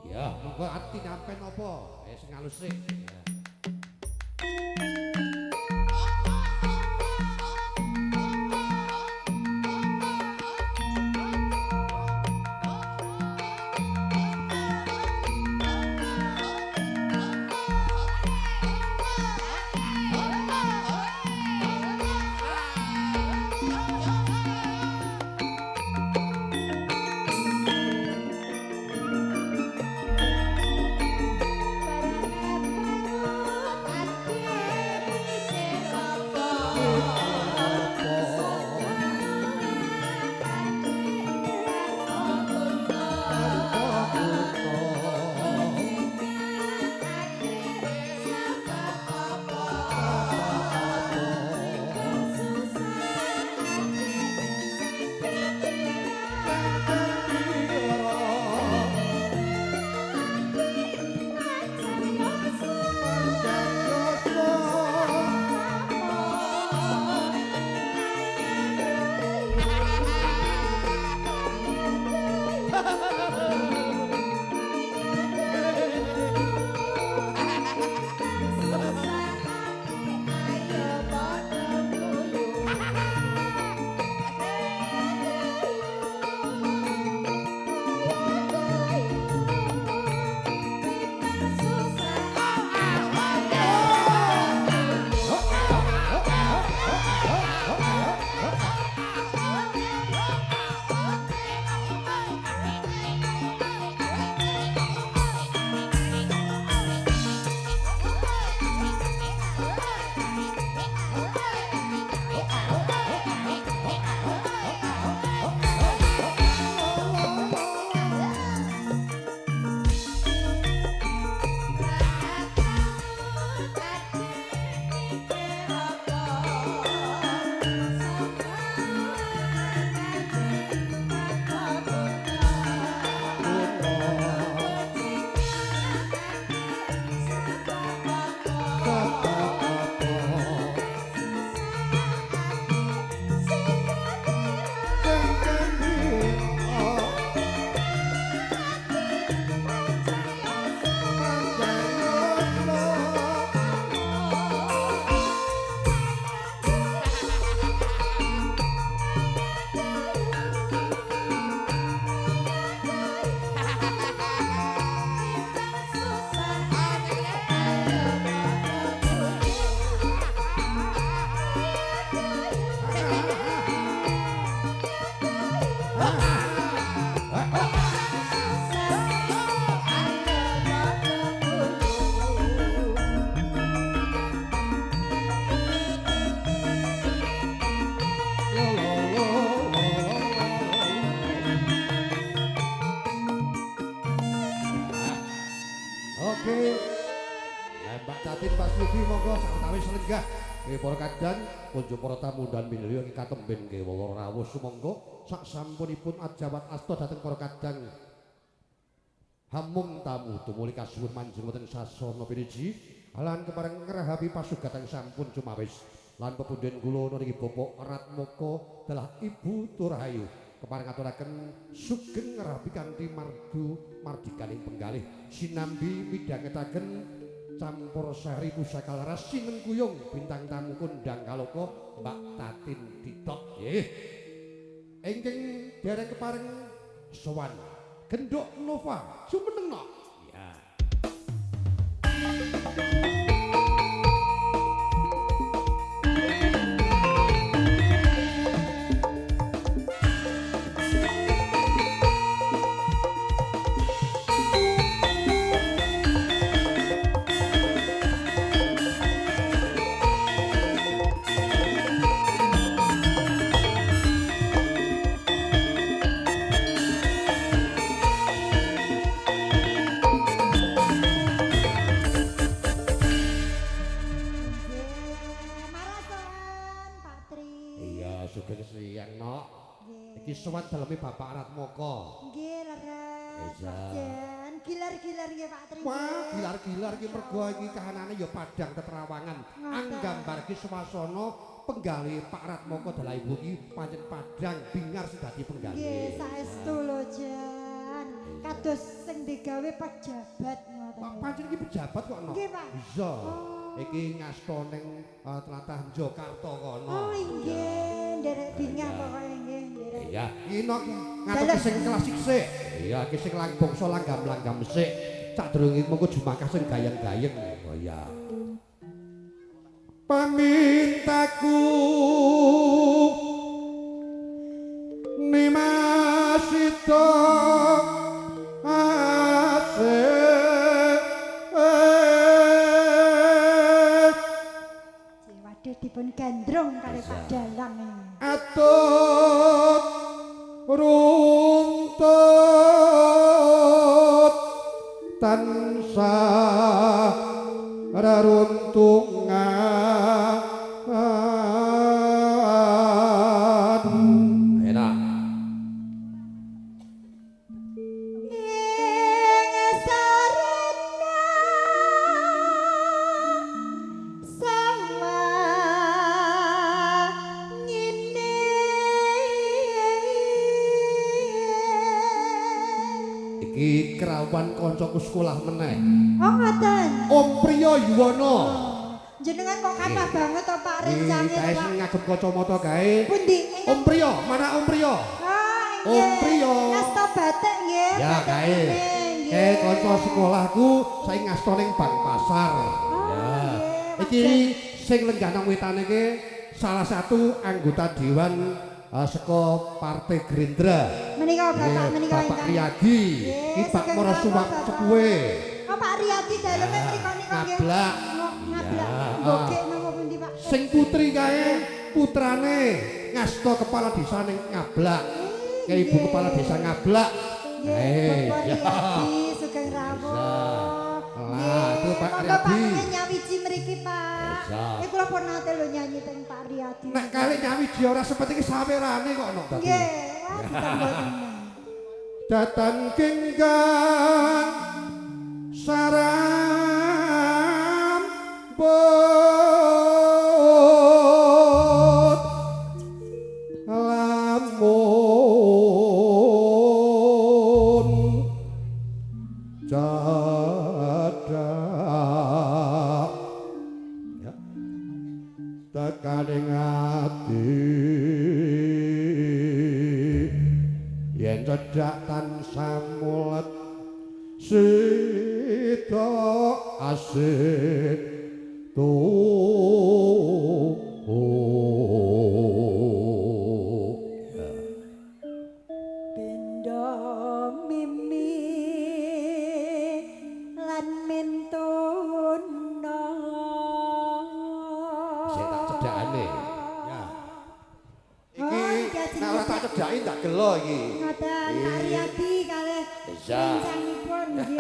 Ya, monggo ati nyampen apa? Sing alus sik. Ya. Para kadang kunjung para tamu dan minulya ing katemben kewala rawuh sumangga sak sampunipun ajawat asta dhateng para kadang hamung tamu tumuli kasuwun manjing wonten sasana piniji lan kepareng ngrahapi pasugatan sampun cumawis lan pepundhen kula niki Bapak Ratmoko dalah Ibu Turhayu kepareng aturaken sugeng ngrahapi kanthi mardu mardikaning penggalih sinambi midhangetaken campur sari pusaka laras sinengkuyung bintang tamu kondang kaloka Mbak Tatin Titok nggih. Ingkang dereng kepareng sowan Genduk Nova jumeneng nok. Ya. Sowan daleme Bapak Ratmoko. Nggih, leres. Jan, gilar-gilar nggih Pak Tri. Wah, gilar-gilar iki mergo iki kahanane ya padang tetrawangan. Anggambarke swasana penggalih Pak Ratmoko dalah ibu iki pancen padang bingar sing dadi penggalih. Nggih, saestu lho, Jan. Kados sing Sing digawe pejabat ngoten. Pak pancen iki pejabat kok no. Nggih, Pak. Iya. Iki ngasta ning tlatah Jakarta kono. Oh nggih, nderek bingah pokoke nggih, nderek. Iya, iki nok ngatur sing klasik sik. Iya, iki sing bangsa langgam-langgam sik. Sadurunge mengko jumakah sing gayeng-gayeng. Oh iya. Pamintaku nimasita asih. Waduh dipun gandrung kali Pak Dalang. Atut runtut tansah reruntungan. Enak. Ing sarana sama ngene. Iki kerawan kancaku sekolah meneh. Oh ngoten. Om Priyo Yuwono. Jenengan kok kathah banget to Pak rencange Kae Pak. sing ngagem kacamata kae. Pundi? Om Priyo, mana Om Priyo? Oh, Om Priyo. Ngasta batik nggih. Ya batik kae. kuning, nggih. Kae kanca sekolahku saiki ngasta ning Bank Pasar. Oh, Ya. nggih, Iki sing lenggah nang wetane iki salah satu anggota dewan saka Partai Gerindra. Menika Bapak Nggih, menika Bapak ingkang. Riyadi. Nggih, Iki Pak sugeng Moro rawuh, Suwak Bapak. Sepuhe. Oh Pak Riyadi daleme mriko nika nggih. Ngablak. Ngablak. Ya, Bokek napa pundi Pak? Sing putri kae putrane ngasta kepala desa ning Ngablak. Kae ibu kepala desa Ngablak. Nggih, Eh, Bapak ya. Riyadi sugeng rawuh. Lah, itu Pak Monggo Riyadi. Pak pengen nyawiji mriki Pak. Iya. Kula pun nate lho nyanyi teng Pak Riyadi. Nek kali nyawiji ora sempet iki sawerane kok no dadi. Nggih, wah ditambah tenan. Datan genggang sarambut lamun cadak ya tekaning ati yen cedhak tansah mulet sida asik tuh. Ya. Benda mimi lan mentono. Sik tak cedhakane. Ya. Oh, Iki iki ajeng nek ora tak cedhaki ndak gelo iki. Ngoten Pak Riyadi kalih Iya. rencangipun nggih.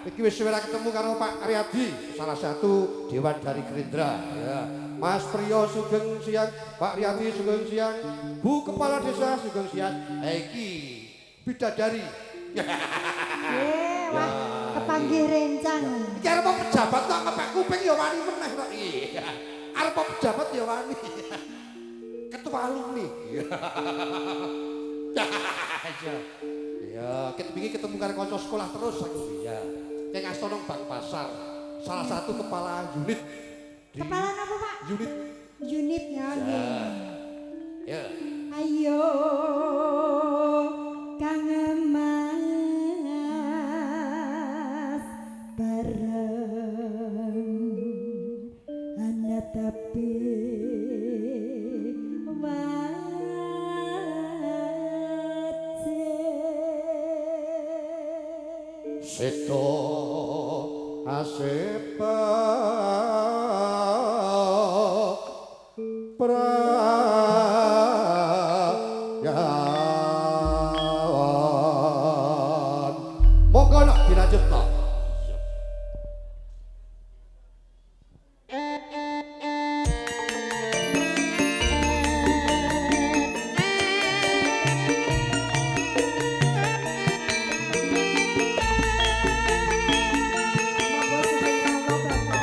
Iki wis suwe ra ketemu karo Pak Riyadi, salah satu dewan dari Gerindra. Ya. Mas Priyo sugeng siang, Pak Riyadi sugeng siang, Bu Kepala Desa sugeng siang. Iki bidadari. Nggih, wah kepanggih rencang. Iki arep pejabat kok ngepek kuping ya wani meneh kok iki. Arep pejabat ya wani. Ketua alumni. Ya, ket wingi ketemu karo kanca sekolah terus aku. Iya. Kayak ngasto nang Bank Pasar. Salah satu kepala unit di Kepala napa Pak? unit. Unit ya nggih. Ya. Ayo Kang Mas bareng anatapi wace. Seto asepa prayan. Monggo nak dilanjut nak. Monggo sugeng rawuh Bapak.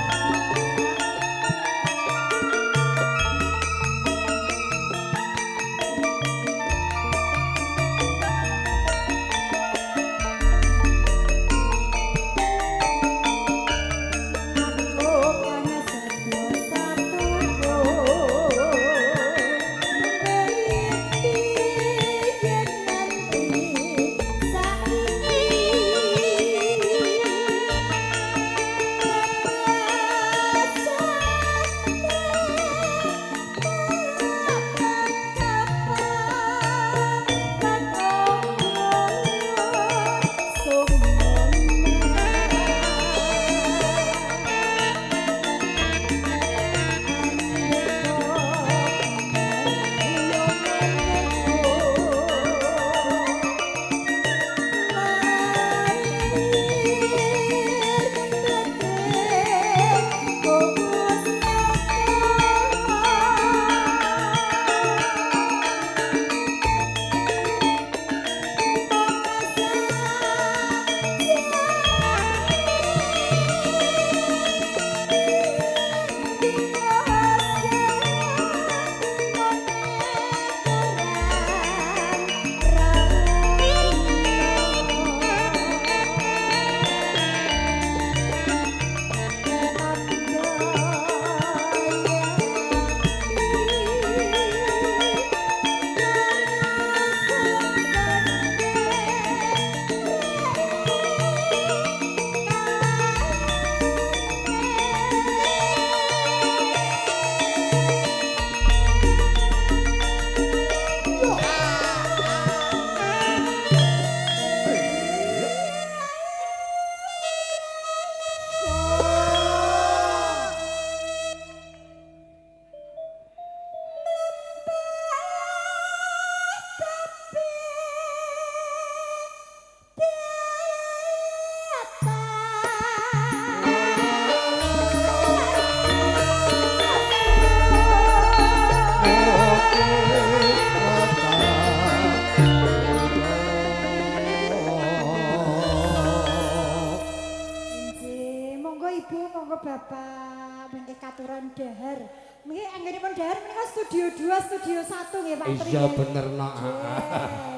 monggo Bapak mengke katuran dahar. Mengke anggenipun dahar menika studio 2, studio 1 nggih Pak Tri. Iya bener no.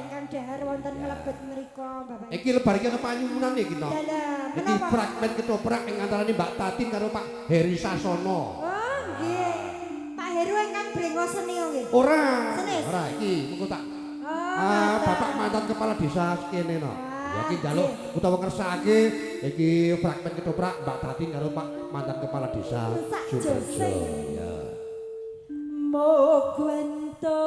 Ingkang dahar wonten mlebet mriku Bapak. Iki lebar iki ana panyuwunan iki to. Iki fragmen ketoprak ing antarane Mbak Tatin karo Pak Heri Sasono. Oh nggih. Pak Heru ingkang brengosen niku nggih. Ora. Ora iki mengko tak. Bapak mantan kepala desa kene no. Ya iki njaluk utawa ngersakake iki fragmen ketoprak Mbak Tatin karo Pak mantan kepala desa Sumberjo. Ya. Moguento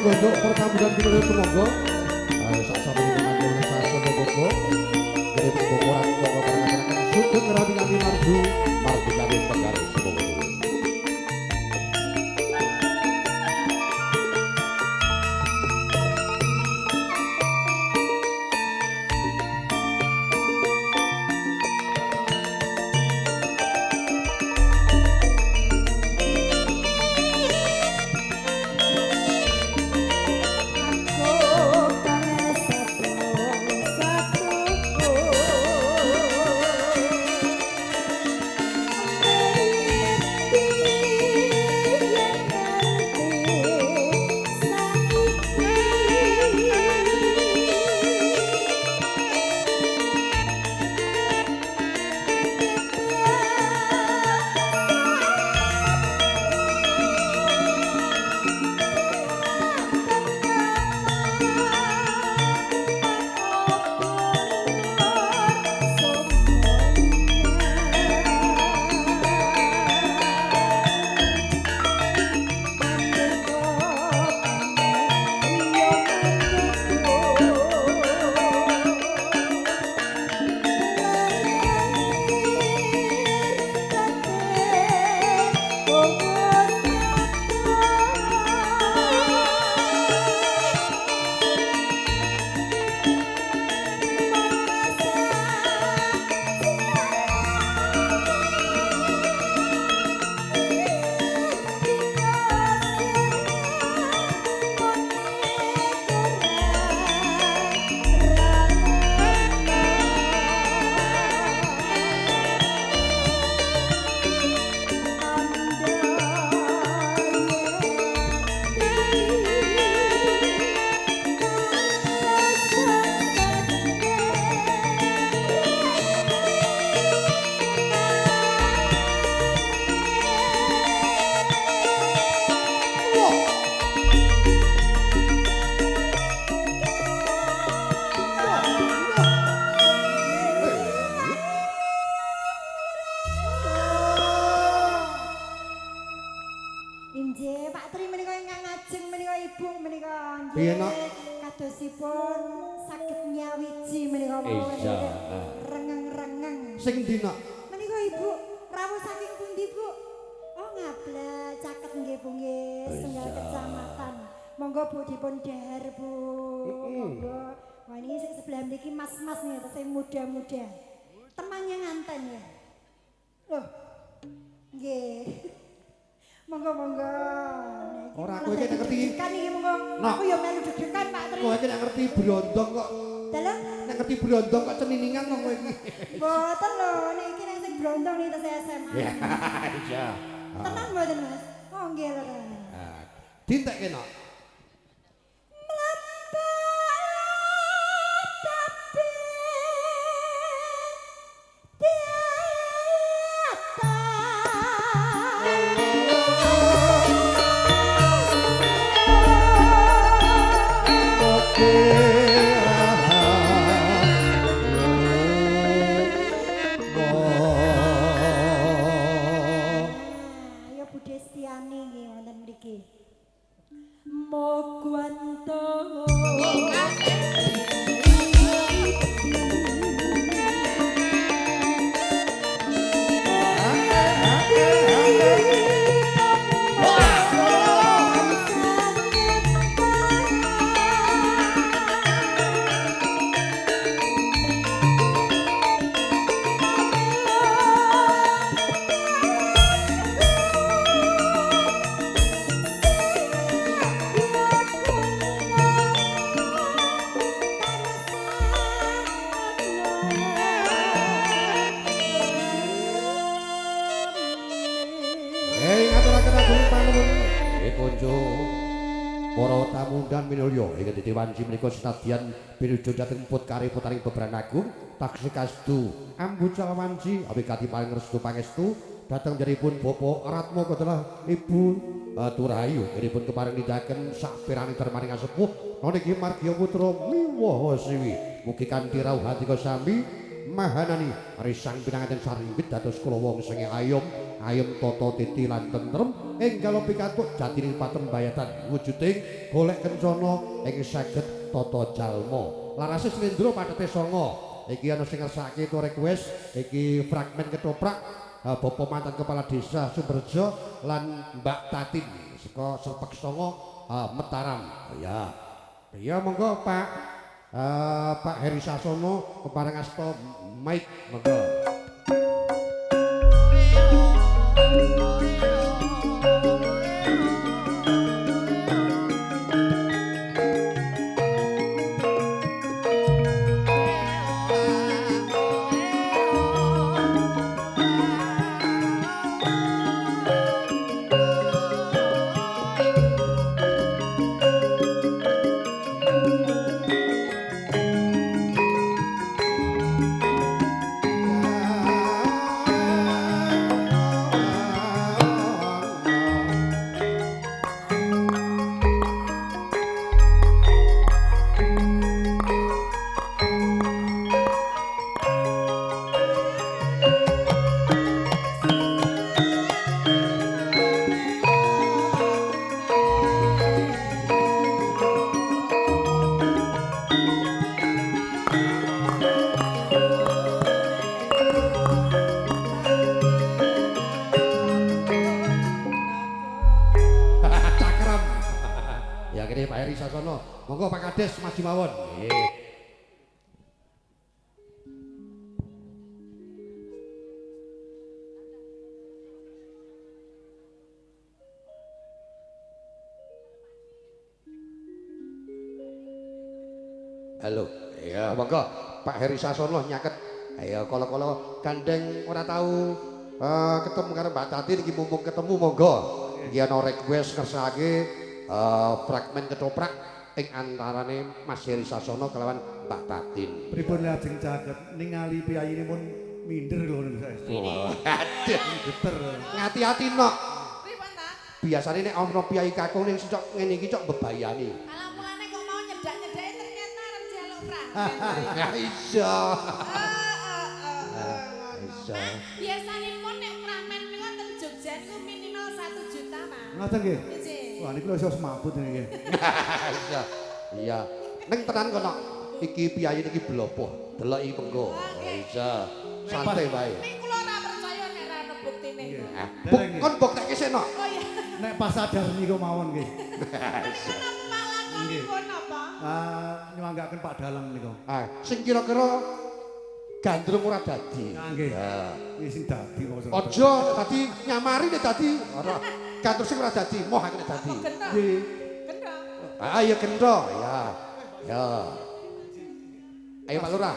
Untuk pertamburan pintu sumangga sak sampun manjung sasana boko gede bokoran boko perkatakan sugeng rapi kami mardu mardu kami penggaris sumangga. Kadosipun saged nyawiji menika wau rengeng-rengeng. Sing ndi nak? Menika Ibu rawuh saking pundi Bu? Oh ngablak caket nggih Bu nggih, setunggal kecamatan. Monggo Bu dipun dahar Bu. Monggo. Wah ini sing sebelah mriki mas-mas nih tesih muda-muda. Temannya nganten ya. Loh. Nggih. Monggo-monggo. Ora kowe iki nek ngerti. Kan iki monggo. Aku ya melu deg-degan Pak Tri. Kowe iki nek ngerti brondong kok. Dalam nek ngerti brondong kok ceniningan kok kowe iki. Mboten lho, nek iki nek sing brondong nek tesih SMA. Iya. Tenang mboten Mas? Oh nggih lho. Ah, dintekke nok. Ayo Bude Stiani nggih wonten mriki. Konco para tamu dan minulya ing dadi wanci menika senadyan pinuju dhateng Put Kariputaning Beberan Agung taksih kastu ambucal wanci awigati paring restu pangestu dhateng jaripun Bapak Ratmoko dalah Ibu Turahayu iripun kepareng nindakaken sapiraning darmaning asepuh niki margya putra miwaha siwi mugi kanthi rawuh handika sami mahanani risang pinanganten saringgit dados kula wong sing ayom ayem tata titi lan tentrem enggal pikantuk jatining patembayatan wujuding golek kencana ing saged tata jalma larase slendra pathete sanga iki ana sing ngersake to request iki fragmen ketoprak Bapak mantan kepala desa Sumberjo lan Mbak Tatin saka Serpek Songo Mataram. Ya. Ya monggo Pak Pak Heri Sasono kepareng asta mic monggo. Monggo Pak Kades maju mawon. Nggih. Halo. Ya, monggo Pak Heri Sasono nyaket. Ayo kala-kala gandeng ora tau ketemu karo Mbak Tati iki mumpung ketemu monggo. Iki ana request kersake fragmen ketoprak ing antarane Mas Heri Sasono kelawan Mbak Tatin. Pripun lajeng caket ningali piyayine pun minder lho niku saestu. Aduh, geter. Ngati-ati nok. Pripun ta? Biasane nek ana piyayi kakung ning cocok ngene iki cok bebayani. Alah mulane kok mau nyedak-nyedaki ternyata arep njaluk fragmen. Ya iya. Heeh. Iya. Biasanipun nek fragmen niku teng Jogja niku minimal 1 juta, Mas. Ngoten nggih. Wah niku lho iso semaput niki. Iya. Iya. Ning tenan kono iki piyayi niki blopoh. Delok iki mengko. Iya. Santai wae. Ning kula ora percaya nek ora ana buktine. Kon buktekke sik nok. Oh iya. Nek pas sadar niku mawon nggih. Napa lakonipun napa? Ah nyuwanggaken Pak Dalang niku. Ah sing kira-kira gandrung ora dadi. Nggih. Iki sing dadi kok. Aja dadi nyamari nek dadi. Ora. Gandrung sing ora dadi, moh aku nek dadi. Nggih. Gentho. Ah iya gentho, ya. Ya. Ayo Pak Lurah.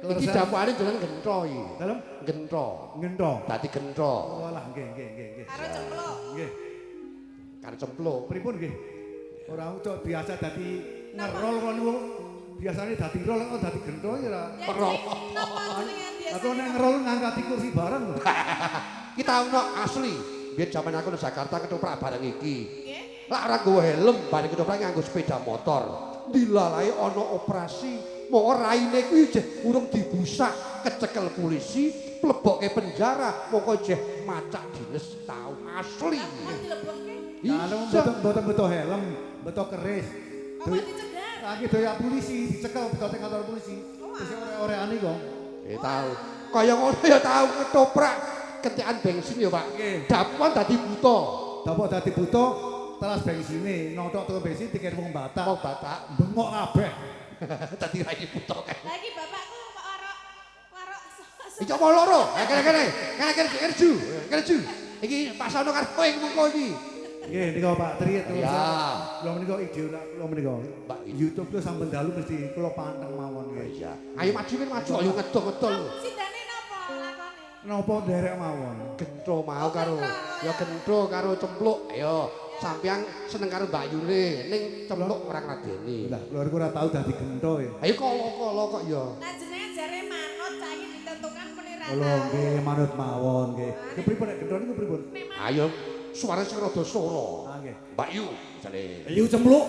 Iki dapukane jeneng gentho iki. Dalem gentho. Gentho. Dadi gentho. Walah nggih nggih nggih nggih. Karo cempluk. Nggih. Karo cempluk. Pripun nggih? Ora cok biasa dadi ngerol kon niku. Biasane dadi rol kok dadi gentho ya ora. Rol. Napa jenengan biasa? Aku nek ngerol ngangkati kursi bareng lho. Kita ono asli. Biyen jaman aku nang Jakarta ketoprak bareng iki. Nggih. Lak ora nggawa helm, bareng ketoprak nganggo sepeda motor. Dilalae ana operasi, moko raine kuwi jeh urung dibusak, kecekel polisi, plebokke penjara, moko jeh macak dines tau asli. Lah dilebokke. Lah mboten beto helm, beto keris. Apa dicegat? Lagi doyak polisi, dicekel beto teng kantor polisi. Wis ore-oreane kok. Eh tau. Kaya ngono ya tau ketoprak kentekan bensin ya, Pak. Dapuan dadi buta. Dapuk dadi buta, telas bensine, notok toko bensin diken wong Batak. Wong Batak bengok kabeh. Dadi raine buta kae. Lah iki bapakku warok warok. Iki apa loro? Ha kene kene. Kene kene kene ju. Kene ju. Iki pasano karo kowe mengko iki. Nggih nika Pak Tri terus. Ya. Kula menika ide kula menika. YouTube kula sampun dalu mesti kula panteng mawon nggih. Iya. Ayo maju kan maju ayo ngedol-ngedol. Sidane napa lakone? Napa nderek mawon? Gentho mau karo ya gentho karo cempluk. Ayo. Sampeyan seneng karo Mbak Yune ning cempluk ora ngladeni. Lah, kula niku ora tau dadi gento ya. Ayo kala-kala kok ya. Lah jenengan jare manut saiki ditentukan meni ra Kula tau. nggih manut mawon nggih. Kepripun nek gento niku pripun? Nek manut Ayo suara sing rada sora. Ah nggih. Mbak Yu misale. Yu cempluk.